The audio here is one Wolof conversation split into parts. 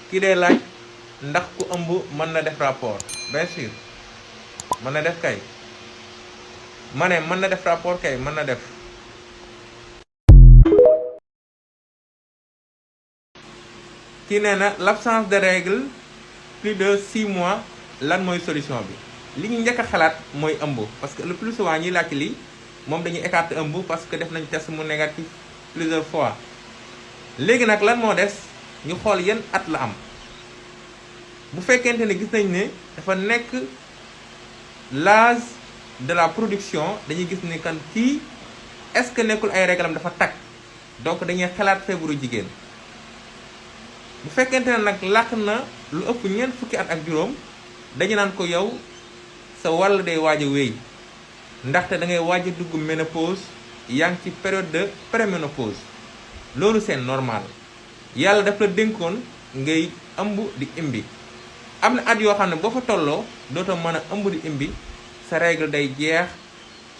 kii day laaj ndax ku ëmb mën na def rapport bien sûr mën na def kay ma ne mën na def rapport kay mën na def. kii nee na l'absence de règle plus de 6 mois lan mooy solution bi li ñu njëkk a xalaat mooy ëmb parce que le plus souvent ñiy laaj lii moom dañuy écarter ëmb parce que def nañ test mu négatif plusieurs fois léegi nag lan moo des ñu xool yan at la am bu fekkente ne gis nañ ne dafa nekk l'âge de la production dañuy gis ne kan kii est-ce que nekkul ay réglam dafa tag donc dañuy xalaat feebaru jigéen bu fekkente ne nag làq na lu ëpp ñeent fukki at ak juróom dañu naan ko yow sa wàll day waaj a wéy ndaxte da ngay waaj a dugg ménopause yaa ngi ci période de préménopause loolu c'est normal yàlla daf la dénkoon ngay ëmb di imbi am na at yoo xam ne boo fa tolloo dootoo mën a ëmb di imbi sa règle day jeex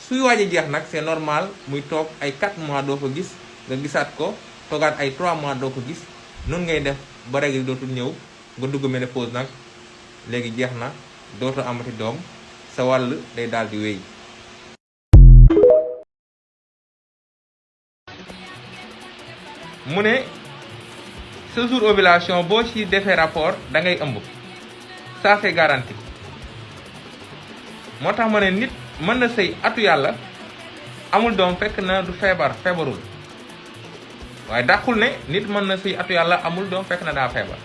suy waaj a jeex nag c'est normal muy toog ay 4 mois doo ko gis nga gisaat ko toogaat ay 3 mois doo ko gis noonu ngay def ba règle dootul ñëw nga dugg ménopause nag léegi jeex na dootoo amati doom sa wàll day daal di wéy. mu ne ce jour ovulation boo ci defee rapport da ngay ëmb ça c'est garanti moo tax ma ne nit mën na sëy atu yàlla amul doom fekk na du feebarul waaye dàqul ne nit mën na sëy atu yàlla amul doom fekk na daa feebar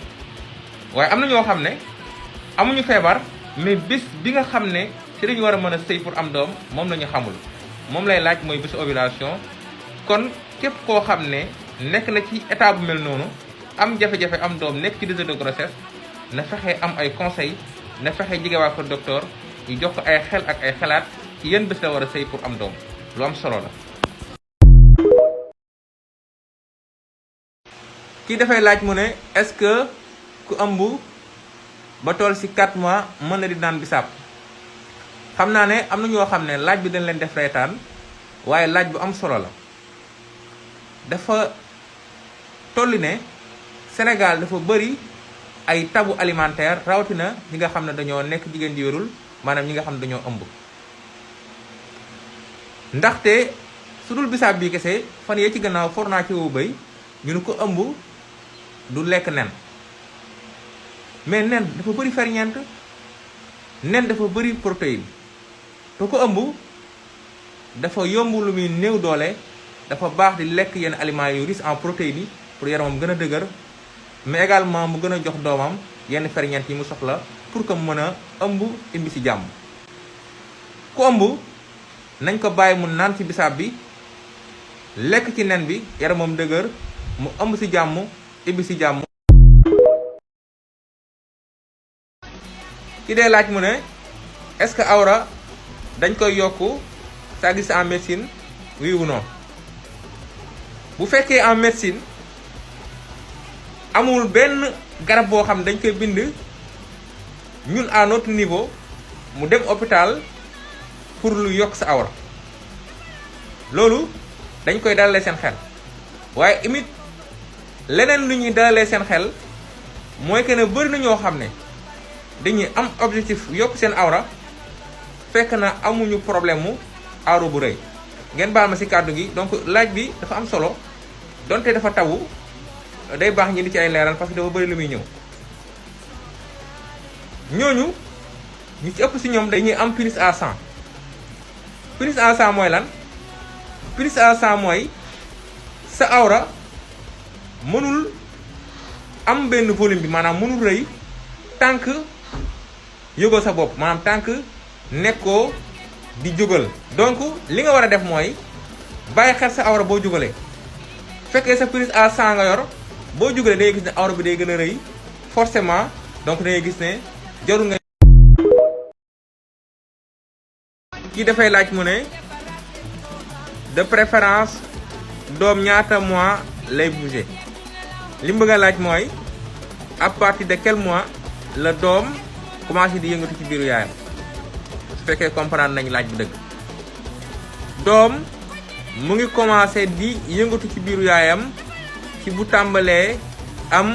waaye am na ñoo xam ne amuñu feebar mais bis bi nga xam ne ci dañu war a mën a sëy pour am doom moom la ñu xamul moom lay laaj mooy bisu ovulation kon képp koo xam ne nekk na ci état bu mel noonu am jafe-jafe am doom nekk ci désir de grossesse na fexe am ay conseils na fexe jege waa ko docteur ñu jox ko ay xel ak ay xalaat ci yenn bés la war a sëy pour am doom lu am solo la. kii dafay laaj mu ne est-ce que ku ëmb ba toll ci 4 mois mën na di naan bisaab xam naa ne am na ñoo xam ne laaj bi dañ leen def reetaan waaye laaj bu am solo la dafa tolli ne Sénégal dafa bëri ay tabou alimentaire rawatina ñi nga xam ne dañoo nekk jigéen ji wérul maanaam ñi nga xam ne dañoo ëmb ndaxte su dul bisaab bii kese fan yee ci gannaaw for naa ci wu bëy ñu ne ko ëmb du lekk nen mais nen dafa bëri ferñeent nen dafa bëri protéine te ko ëmb dafa yomb lu muy néew doole dafa baax di lekk yenn aliments yu riche en protéines yi pour yaramam gën a dëgër mais également mu gën a jox doomam yenn ferñeent yi mu soxla pour que mu mën a ëmb imbi ci jàmm ku ëmb nañ ko bàyyi mu naan ci bisaab bi lekk ci nen bi yaramam dëgër mu ëmb ci jàmm imbi ci jàmm. ki dee laaj mu ne est-ce que awra dañ koy yokku ça existe en médecine oui ou non bu fekkee en médecine amul benn garab boo xam dañ koy bind ñun à notre niveau mu dem hôpital pour lu yokk sa awra loolu dañ koy dalalee seen xel waaye imit leneen lu ñuy dalalee seen xel mooy que ne bëri na ñoo xam ne dañuy am objectif yokk seen awra fekk na amuñu problème mu awra bu rëy ngeen baal ma ci kàddu gi donc laaj bi dafa am solo donte dafa tawu day baax ñi di ci ay leeral parce que dafa bëri lu muy ñëw ñooñu ñu ci ëpp ci ñoom dañuy am prise à sang prise à sang mooy lan prise à sang mooy sa awra mënul am benn volume bi maanaam mënul rëy tant que yëgoo sa bopp maanaam tant que nekkoo di jógal donc li nga war a def mooy bàyyi xel sa awra boo jógalee fekkee sa prise à sang nga yor boo jógalee day gis ne awra bi day gën a rëy forcément donc dangay gis ne jarul nga. kii dafay laaj mu ne de préférence doom ñaata mois lay bouger li mu bëgg a laaj mooy à partir de quel mois la doom commencé di yëngatu ci biiru yaayam su fekkee comprendre nañ laaj bu dëgg doom mu ngi commencé di yëngatu ci biiru yaayam ci bu tàmbalee am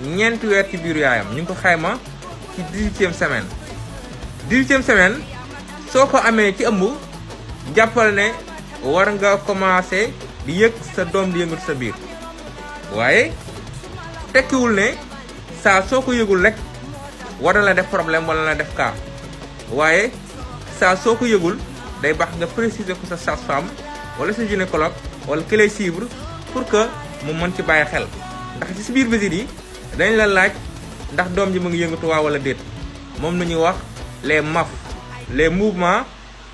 ñeenti weer ci biiru yaayam ñu ngi ko xayma ci 18e semaine 18e semaine soo ko amee ci ëmb jàppal ne war nga commencé di yëg sa doom di yëngatu sa biir waaye tekkiwul ne saa soo ko yëgul rek war na la def problème wala la def cas waaye saa soo ko yëgul day baax nga préciser ko sa sage-femme wala sa gynécologue wala ki lay suivre pour que mu mën ci bàyyi xel ndax ci si biir visite yi dañ la laaj ndax doom ji mu ngi yëngatu waa wala déet moom la ñuy wax les MAF les mouvements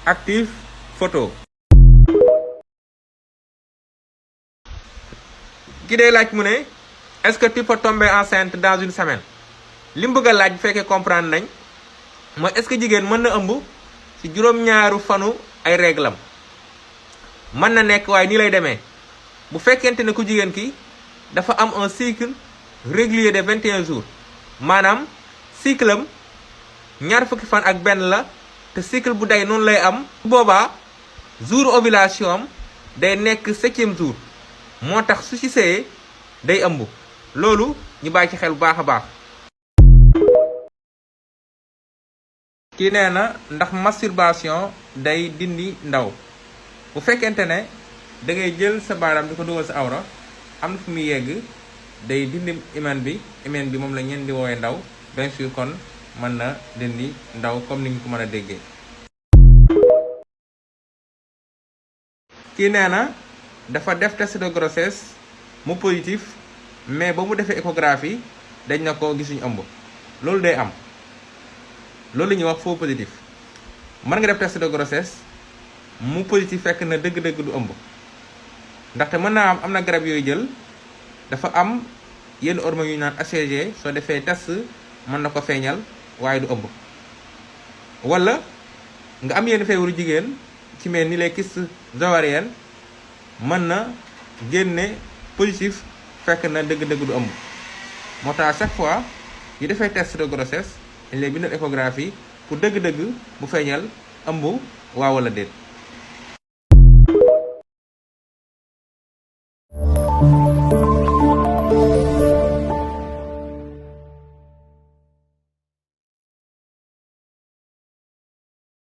actifs photo. ki day laaj mu ne est-ce que tu peux tomber enceinte dans une semaine li mu bëgg a laaj bu fekkee comprendre nañ mooy est-ce que jigéen mën na ëmb ci juróom-ñaaru fanu ay réglam mën na nekk waaye nii lay demee bu fekkente ne ku jigéen ki dafa am un cycle régulier de 21 jours maanaam cycle am ñaar fukki fan ak benn la te cycle bu day noonu lay am boobaa jour ovulation am day nekk 7e jour moo tax su ci sëyee day ëmb loolu ñu bàyyi ci xel bu baax a baax. kii nee na ndax masturbation day dindi ndaw bu fekkente ne da ngay jël sa baaraam di ko dugal sa awra am na fu muy yegg day dindi hymen bi moom la ñeen di woowee ndaw bien sûr kon mën na dindi ndaw comme ni ñu ko mën a déggee. kii nee na dafa def test de grossesse mu positif mais ba mu defee échographie dañ na ko gisuñu ëmb loolu day am loolu la ñuy wax faux positif mën nga def test de grossesse mu positif fekk na dëgg-dëgg du ëmb ndaxte mën naa am na garab yooyu jël dafa am yenn hormones yu ñu naan HCG soo defee test mën na ko feeñal waaye du ëmb wala nga am yenn feebaru jigéen ci mel ni les kystes ovariennes mën na génne positif fekk na dëgg-dëgg du ëmb moo tax à chaque fois yu defee test de grossesse dañ lay bindal échographie pour dëgg-dëgg bu feeñal ëmb waaw wala déet.